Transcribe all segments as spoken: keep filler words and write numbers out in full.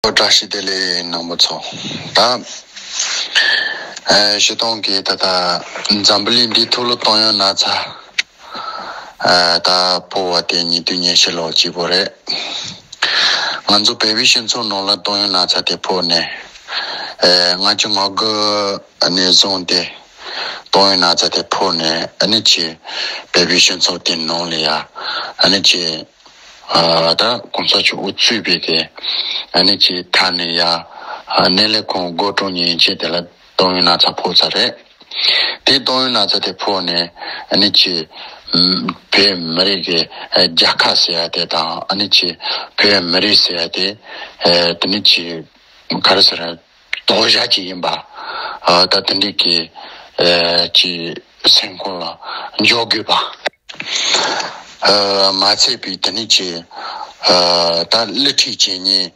བཀྲ་ཤིས་བདེ་ལེགས་རྣམ་པ་ཚོ། ད་ཨ་སྤྱིར་བཏང་གི་ད་ལྟ་འཛམ་བུ་གླིང་འདིའི་ཐོག་ལ་ཏོག་དབྱིབས་ན་ཚ་ཨ་ད་ཕོག་པ་དེ་ཉིས་སྟོང་ཉི་ཤུ་ལོ་གཅིག་པོ་རེད། ང་ཚོ་བོད་པའི་སྤྱི་ཚོགས་ནང་ལ་ཏོག་དབྱིབས་ན་ཚ་དེ་ཕོག་ནས་ཨ་ལྔ་བཅུ་ང་དགུ་ནས་བཟུང་སྟེ་ཏོག་དབྱིབས་ན་ཚ་དེ་ཕོག་ནས་ཨ་ནི་ཅི་བོད་པའི་སྤྱི་ཚོགས་དེ་ནང་ལ་ཡ་ཨ་ནི་ཅི་ཨ་ད་གོང་ས་མཆོག་དབུ་གཙོས་པའི་གི་ཨ་ནི་ཅི་ཐ་ནས་ཡ་ཨ་གནས་ལས་ཁུངས་སྒོ་ཀྲུང་ཉིན་བྱེད་དེ་ལ་ཏོག་དབྱིབས་ན་ཚ་ཕོག་ཚར་རེད། དེ་ཏོག་དབྱིབས་ན་ཚ་དེ་ཕོག་ནས་ཨ་ནི་ཅི་བོད་མི་རིགས་ཀྱི་ཨ་རྒྱལ་ཁབ་ཟེར་ཡ་དེ་དང་ཨ་ནི་ཅི་བོད་མི་རིགས་ཟེར་ཡ་དེ་ཨ་དེ་ནི་ཅི་ག་རེ་ཟེར་ར་དོགས་བཞག་ཅིག་ཡིན་པ། ཨ་ད་དེ་འདྲའི་གི་ཨ་ཅི་སེམས་ཁོང་ལ་འཇོག་དགོས་པ། ཨ་མ་ཚད་པའི་དེ་ནི་ཅི་ཨ་ད་སླུ་ཁྲིད་བྱེད་མཁན་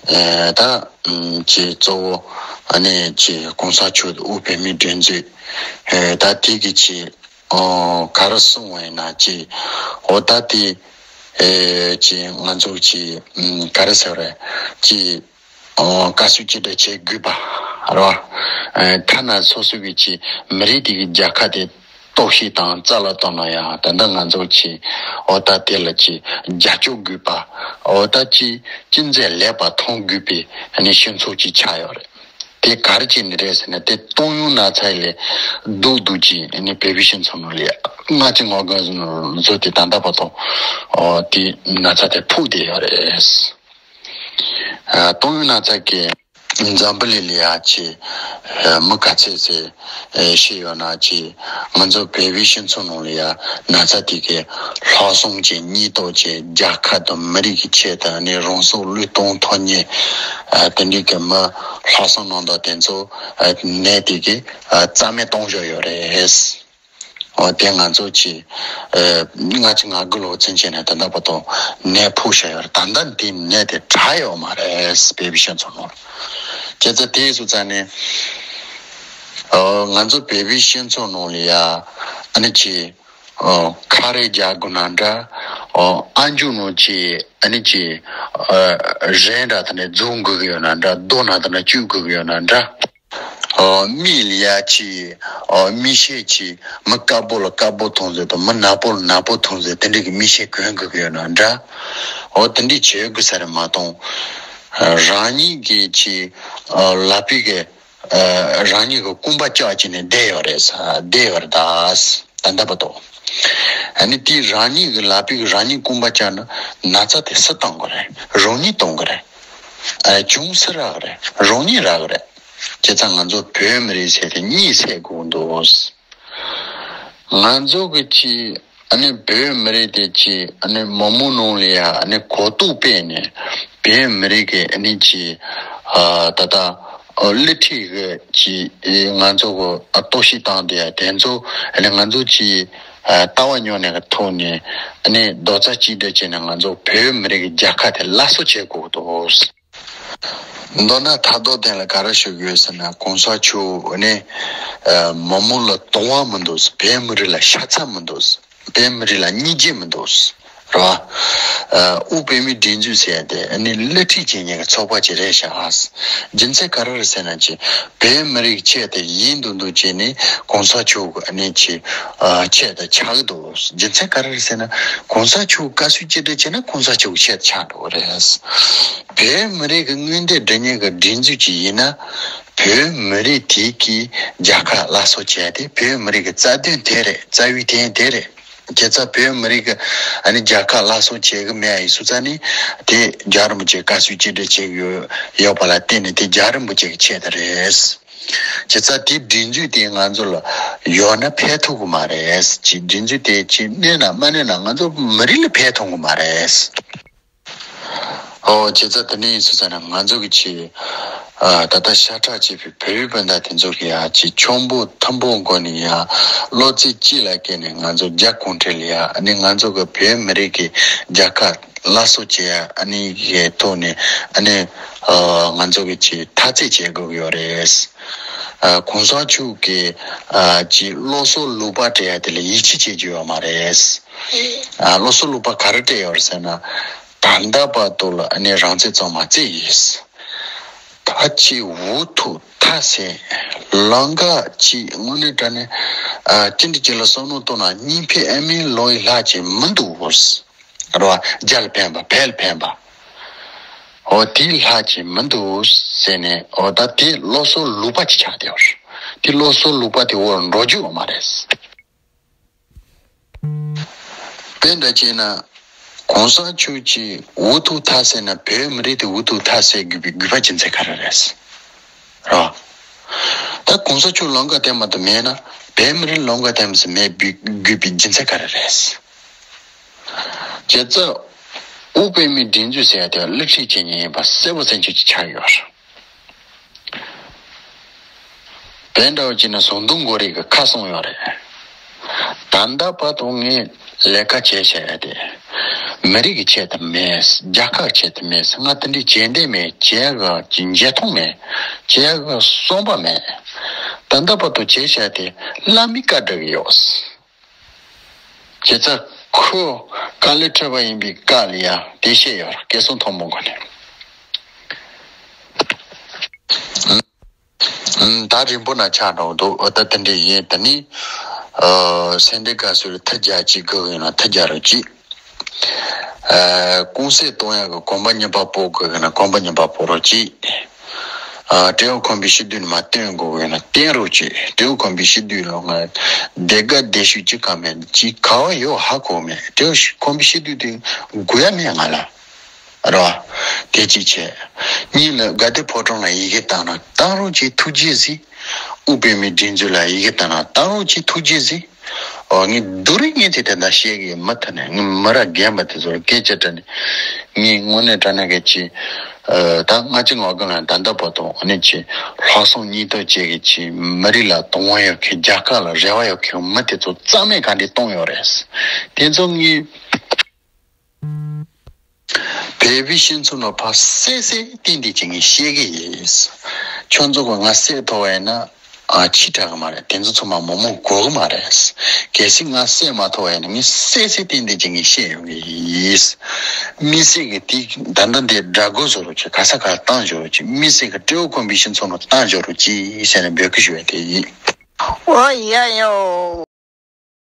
ཨ་ད་ཨམ་ཅི་གཙོ་བོ་ཨ་ནི་ཅི་གོང་ས་མཆོག་དབུ་བོད་མིའི་སྒྲིག་འཛུགས་ཨ་ད་དེ་གི་ཅི་ཨོ་ག་རེ་གསུངས་པ་ཡིན་ན་ཅི་ཨོ་ད་དེ་ཨེ་ཅི་ང་ཚོ་ཅི་ཨམ་ག་རེ་ཟེར་རེད་ཅི། ཨོ་དཀའ་སྤྱད་ཅི་འདྲ་བྱེད་དགོས་པ་རེད་བ། ཨེ་ཐ་ན་སོ་སོ་གི་ཅི་མི་རིགས་དེ་གི་རྒྱལ་ཁ་དེ་གཏོར་བཤིག་དང་རྩ་ལ་གཏོང་ན་ཡང་ད་ལྟ་ང་ཚོ་ཅི་ཨོ་ད་དེ་ལ་ཅི་རྒྱབ་སྐྱོར་དགོས་པ། ཨོ་ད་ཅི་ཅི་མཛད་ལེགས་པ་མཐོང་དགོས་པའི་ཨ་ནི་སྤྱི་ཚོགས་ཅིག་ཆགས་ཡོད་རེད། དེ་ག་རེ་བྱས་ནས་རེད་ཟེར་ན་དེ་ཏོག་དབྱིབས་ན་ཚ་ཡི་ལས་སྡུག་སྡུག་ཅིག་ཨ་ནི་བོད་པའི་སྤྱི་ཚོགས་ནང་ལ་ཡ་ལྔ་བཅུ་ང་དགུ་བཟོ་དེ་ད་ལྟ་བར་དུ་ཨོ་དེ་ན་ཚ་དེ་ཕོག་བསྡད་ཡོད་རེད། ཨ་ཏོག་དབྱིབས་ན་ཚ་གི་འཛམ་བུ་གླིང་ལ་ཡ་ཆེ་ཨ་མི་ག་ཚད་ཚད་ཨ་ཤི་ཡོད་ན་ཆེ་ང་ཚོ་བོད་པའི་སྤྱི་ཚོགས་ནང་ལ་ཡ་ན་ཚ་དེ་གི་ལྷག་བསམ་ཅན་སྙིང་སྟོབས་ཅན་རྒྱལ་ཁབ་དང་མི་རིགས་ཀྱི་ཆེད་དུ་ནི་རང་སྲོག་བློས་གཏོང་ཐོབ་མཁན་ཨ་དེ་འདྲའི་གི་མི་ལྷག་བསམ་རྣམ་དག་དེ་ཚོ་ཨ་ནད་དེ་གི་ཨ་རྩ་མེད་གཏོང་བཞག་ཡོད་རེད། འོ་དེ་ང་ཚོ་ཆེ་ཨ་ལྔ་བཅུ་ང་དགུ་ལོ་ཚུན་ཆད་ནས་ད་ལྟ་བར་དུ་ནད་ཕོག་བཞག་ཡོད་རེད། ད་ལྟ་འདི་ནད་དེ་དྲག་ཡོད་མ་རེད། བོད་པའི་སྤྱི་ཚོགས་ནང་ལ་བྱས་ཙང་དེ་སོང་ཙང་ནས་ཨ་ང་ཚོ་བོད་པའི་སྤྱི་ཚོགས་ནང་ལ་ཡ་ཨ་ནི་ཆེ་ཨ་ཁ་རས་རྒྱག་དགོས་ན་འདྲ། ཨ་ཨ་མཆོག་ནང་ཆེ་ཨ་ནི་ཆེ་ཨ་རས་འདྲ་དེ་ནས་རྫོགས་དགོས་ཀྱི་ཡོད་ན་འདྲ། རྡོ་ན་དེ་ནས་བཅུག་དགོས་ཀྱི་ཡོད་ན་འདྲ། ཨོ་མིག་ལ་ཡ་ཆེ། ཨོ་མིག་ཤེལ་ཆེ། མི་དཀར་པོ་ལ་དཀར་པོ་མཐོང་ཟེར་དང་མི་ནག་པོ་ལ་ནག་པོ་མཐོང་ཟེར་དེ་འདྲ་གི་མིག་ཤེལ་གོན་དགོས་ཀྱི་ཡོད་ན་འདྲ། ཨོ་དེ་འདྲ་བྱེད་དགོས་ས་རེད་མ་གཏོགས། རང་ཉིད་ཀྱི་ཆེ། ཨོ་ལག་པའི་གི་ཨ་རང་ཉིད་ཀྱི་རྐང་པ་བཅག་བྱས་ནས་བསྡད་ཡོད་རེད་ས་བསྡད་ཡོད་རེད་ད། ད་ལྟ་བར་དུ། ཨ་ནི་དེ་རང་ཉིད་ཀྱི་ལག་པའི་གི་རང་ཉིད་རྐང་པ་བཅག་ན་ན་ཚ་དེ་སུ་གཏོང་གི་རེད། རང་ཉིད་གཏོང་གི་རེད། ཨ་གྱོང་སུ་རག་གི་རེད། རང་ཉིད་རག་གི་རེད། བྱས་ཙང་ང་ཚོ་བོད་མི་རིགས་ཟེར་དེ་གཉིད་སད་དགོས་འདུག་ང་ཚོ་གི་ཆེ་ཨ་ནི་བོད་མི་རིགས་དེ་ཆེ་ཨ་ནི་མི་མང་ནང་ལ་ཡ་ཨ་ནི་གོ་རྟོགས་སྤེལ་ནས་བོད་མི་རིགས་ཀྱི་ཨ་ནི་ཆེ་ཨ་ད་ལྟ་ཨ་སླུ་ཁྲིད་གི་ཆེ་ཨེ་ང་ཚོ་གི་ཨ་གཏོར་བཤིག་བཏང་དེ་ཡ་དེ་ཚོ་ཨ་ནི་ང་ཚོ་ཆེ་ཨ་ལྟ་བ་ཉོ་ནས་གི་ཐོག་ནས་ཨ་ནི་རྡོག་རྩ་གཅིག་སྒྲིལ་བྱས་ནས་ང་ཚོ་བོད་མི་རིགས་ཀྱི་རྒྱལ་ཁ་དེ་སླར་གསོ་བྱེད་དགོས་འདུག་མདོར་ན་ཐ་དོག་ལྡན་ལ་ག་རེ་ཞུ་དགོས་ཟེར་ན་གོང་ས་མཆོག་ནི་ཨ་མི་མང་ལ་དུང་བ་མི་འདུག་བོད་མི་རིགས་ལ་ཤ་ཚ་མི་འདུག་བོད་མི་རིགས་ལ་སྙིང་རྗེ་མི་འདུག་རེད་བ། ཨ་དབུ་བོད་མིའི་སྒྲིག་འཛུགས་ཟེར་ཡ་དེ་ནི་སླུ་ཁྲིད་བྱེད་མཁན་གྱི་ཚོགས་པ་ཅིག་རེད་ཤག་རྒྱུ་མཚན་ག་རེ་རེད་ཟེར་ན་ཅི། བོད་མི་རིགས་ཆེད་དུ་ཡིན་མདོག་མདོག་བྱས་ནས་གོང་ས་མཆོག་གི་ནི་ཆེ་ཨ་ཆེད་དུ་ཆགས་འདུག་རྒྱུ་མཚན་ག་རེ་རེད་ཟེར་ན་གོང་ས་མཆོག་བཀའ་སྲོལ་ཅི་འདྲ་བྱས་ན་གོང་ས་མཆོག་ཆེད་དུ་ཆགས་འགྲོ་གི་རེད། བོད་མི་རིགས་ཀྱི་མངོན་འདོད་སྒྲུབ་མཁན་གྱི་སྒྲིག་འཛུགས་ཅིག་ཡིན་ན། བོད་མི་རིགས་དེ་གི་རྒྱལ་ཁ་སླར་གསོ་བྱས་ཏེ་བོད་མི་རིགས་ཀྱི་རྩ་དོན་དེ་རེད། རྩ་བའི་དོན་དེ་རེད། ཁྱེད་ཚོ་བོད་མི་རིགས་ཀྱི་ཨ་ནི་རྒྱལ་ཁ་སླར་གསོ་བྱེད་གི་མེད་ཡིན་སུ་ཚ་ནི་དེ་རྒྱལ་བ་རིན་པོ་ཆེ་བཀའ་སྲོལ་གཅིག་སྒྲིལ་བྱེད་གི་ཡོད་ཡོད་པ་ལ་བརྟེན་ནས་དེ་རྒྱལ་བ་རིན་པོ་ཆེ་གི་ཆེད་དུ་རེད། ཁྱེད་ཚོ་དེ་སྒྲིག་འཛུགས་དེ་ང་ཚོ་ལ་ཡོད་ན་ཕན་ཐོགས་གི་མ་རེད། ཅི་སྒྲིག་འཛུགས་དེ་ཅི་གནས་ན་མ་གནས་ན་ང་ཚོ་མི་རིགས་ལ་ཕན་ཐོགས་གི་མ་རེད། ཨོ་བྱས་ཙང་དེ་ནས་ཡིན་སོང་ཙང་ན་ང་ཚོ་གི་ཆེ་ཨ་ད་ལྟ་ཤ་ཁྲག་གཅིག་པའི་བོད་རིགས་སྤུན་ཟླ་དེ་ཚོ་གི་ཡ་ཆེ་ཆོམ་པོ་ཐུམ་པོ་མགོ་ནས་ཡ་བློ་རྩེ་གཅིག་ལ་བཀལ་ནས་ང་ཚོ་རྒྱ་གུང་ཁྲན་ལ་ཡ་ཨ་ནི་ང་ཚོ་གི་བོད་མི་རིགས་ཀྱི་རྒྱལ་ཁ་སླར་གསོ་བྱེད་ཡ་ཨ་ནི་གི་ཐོག་ནས་ཨ་ནི་ཨ་ང་ཚོ་གི་ཆེ་འཐབ་རྩོད་བྱེད་དགོས་ཀྱི་ཡོད་རེད། ཨ་གོང་ས་མཆོག་གི་ཨ་ཅི་སློབ་གསོ་ལུང་པ་སྤྲད་ཡ་དེ་ལ་ཡིད་ཆེས་བྱེད་རྒྱུ་ཡོད་མ་རེད། ཨ་སློབ་གསོ་ལུང་པ་ག་རེ་སྤྲད་ཡོད་རེད་ཟེར་ན། ད་ལྟ་བར་དུ་ལ་ཨ་ནི་རང་བཙན་གཙང་མ་བརྩི་ཡིས། ཨ་ཅེ་འུ་ཐུག་ཐ་སེ་ལང་ཀ་ཅི་དངོས་གནས་དྲང་གནས་ཨ་ཅི་འདྲ་ཅིག་ལ་བསམ་བློ་གཏོང་ན་སྙིང་ཕན་ཨ་མའི་ལོ་ཡི་ལྷག་ཅིག་མི་འདུག་རོ། རྒྱལ་ཕན་པ་བལ་ཕན་པ། འོ་དེའི་ལྷག་ཅིག་མི་འདུག་ཟེར་ནས་འོ་ད་དེ་སློབ་གསོ་ལུག་པ་ཅིག་ཆགས་བསྡད་པ་རེད། དེ་སློབ་གསོ་ལུག་པ་དེ་འོར་འགྲོ་རྒྱུ་ཡོད་མ་རེད། དཔེ་འདྲ་བྱས་ན། གོང་ས་མཆོག་གིས་འུ་ཐུག་ཐ་ཟེར་ན་བོད་མི་རིགས་དེ་འུ་ཐུག་ཐ་ཟེར་དགོས་པའི་དགོས་པ་རྒྱུ་མཚན་ག་རེ་རེད། རོ། ད་གོང་ས་མཆོག་ལམ་ཁ་དེ་མ་གཏོགས་མེད་ན་བོད་མི་རིགས་ལམ་ཁ་དེ་མ་ཟེར་མེད་དགོས་པའི་རྒྱུ་མཚན་ག་རེ་རེད། བྱས་ཙང་། དབུ་པད་མའི་སྒྲིག་འཛུགས་ཟེར་ཡ་དེ་སློབ་ཁྲིད་བྱེད་མཁན་ཡིན་པ་གསལ་པོ་གསལ་ཆོད་ཅིག་ཆགས་ཡོད་རེད། དེ་འདྲ་བོ་བྱས་ན་ཟམ་གདོང་མགོ་རིལ་གྱིས་ཁ་གསུངས་ཡོད་རེད། ད་ལྟ་བར་དུ་ངས་ལས་ཀ་བྱས་བྱས་ཡ་དེ། མི་རིགས་ཀྱི་ཆེད་དུ་མེད། རྒྱལ་ཁབ་ཆེད་དུ་མེད། ང་དེ་འདྲའི་བྱས་འདས་མེད། བྱས་ག་ཅི་འཇོན་ཐང་མེད། བྱས་ག་བསམ་པ་མེད། ད་ལྟ་བར་དུ་བྱས་བྱས་དེ་བླ་མའི་བཀའ་སྒྲུབ་ཀྱི་ཡོད། བྱས་ཙང་ཁོ་དཀའ་ལས་འཕྲད་པ་ཡིན་པའི་བཀའ་ལ་ཡ་དེ་བཤད་ཡོད་རེད། སྐལ་བཟང་མཐོང་སྒང་གོ་ནས། ཨ་ད་རིང་པོ་ན་ཆགས་འགྲོ་འདུག་འོ་ད་དེ་འདྲ་ཡིན། དེ་ནི་ཨ་སེ་འབྲས་དགའ་ཚོར་ཐུགས་རྒྱལ་གཅིག་དགོས་ཡིན་ན་ཐུགས་རྒྱལ་རོགས་གཅིག་ཨ་ཀུང་སི་གཏོང་ཡག་གི་གོམ་པ་གཉིས་པ་སྤོ་དགོས་ཡིན་ན་གོམ་པ་གཉིས་པ་སྤོ་རོགས་གཅིག་ཨ་ཀྲེའུ་ཁོམ་པའི་སྤྱི་འཐུས་ནི་མ་བསྟེན་དགོས་ཡིན་ན་བསྟེན་རོགས་གཅིག་ཀྲེའུ་ཁོམ་པའི་སྤྱི་འཐུས་ལ་ང་སྡེ་དགའ་སྡེ་ཤུགས་གཅིག་ག་མེད་གཅིག་ག་བ་ཡོད་ཧ་གོ་མེད། ཀྲེའུ་ཁོམ་པའི་སྤྱི་འཐུས་དེ་དགོས་ཡ་མེད་ང་ལ། རོ། དེ་གཅིག་བྱས། གཉིས་ལ་དགའ་ལྡན་ཕོ་བྲང་ལ་ཡི་གེ་བཏང་ན་བཏང་རོགས་གཅིག་ཐུགས་རྗེ་གཟིགས། དབུ་པད་མའི་སྒྲིག་འཛུགས་ལ་ཡི་གེ་བཏང་ན་བཏང་རོགས་གཅིག་ཐུགས་རྗེ་གཟིགས། ཨོ་ངས་སྡུག་རུས་ངས་དེ་དེ་འདྲ་བཤད་གི་མི་ཐུབ་ནས་ངས་མི་རབས་རྒན་པ་དེ་ཚོར་སྐད་ཆ་དྲིས་ནས་ངས་དངོས་གནས་དྲང་གནས་གལ་ཆེ། ད་ལྔ་བཅུ་ང་དགུ་ལ་ད་ལྟ་བར་དུ་ཨ་ནི་ཆེ་ལྷག་བསམ་སྙིང་སྟོབས་བཅས་ཀྱི་ཆེ་མི་རིགས་ལ་དུང་བ་ཡོད་མཁན་རྒྱལ་ཁབ་ལ་རེ་བ་ཡོད་མཁན་མི་དེ་ཚོ་རྩ་མེད་ག་འདྲས་གཏོང་ཡོད་རེད། དེ་ཚོ་ངས། བོད་པའི་སྤྱི་ཚོགས་ནང་ཕར་གསལ་གསལ་ཏན་ཏན་ཅིག་ངས་བཤད་གི་ཡིན། ཁྱོད་ཚོ་གི་ང་བསད་ཐུབ་པ་ཡིན་ན་ཨ་ཕྱི་དྲག་གི་མ་རེད། དེ་ཚོ་ཚང་མ་མི་མང་དགོས་གི་མ་རེད། གལ་སྲིད་ང་བསད་མ་ཐུབ་པ་ཡིན་ན་ངས་གསལ་གསལ་ཏན་ཏན་ཅིག་ངས་བཤད་ཡོང་གི་ཡིན། མི་སེར་གི་དེ་ད་ལྟ་འདི་དགྲ་རྒོལ་བཟོ་རོགས་ཀྱི་ག་ས་ག་བཏང་བཞག་རོགས་ཀྱི་མི་སེར་གི་སྤྲེའུ་ཁོམ་པའི་སྤྱི་ཚོགས་ནང་བཏང་བཞག་རོགས་ཀྱི་ཟེར་ནས་འབོད་སྐུལ་ཞུ་བ་དེ་ཡིན། ཨོ་ཡ་ཡོ།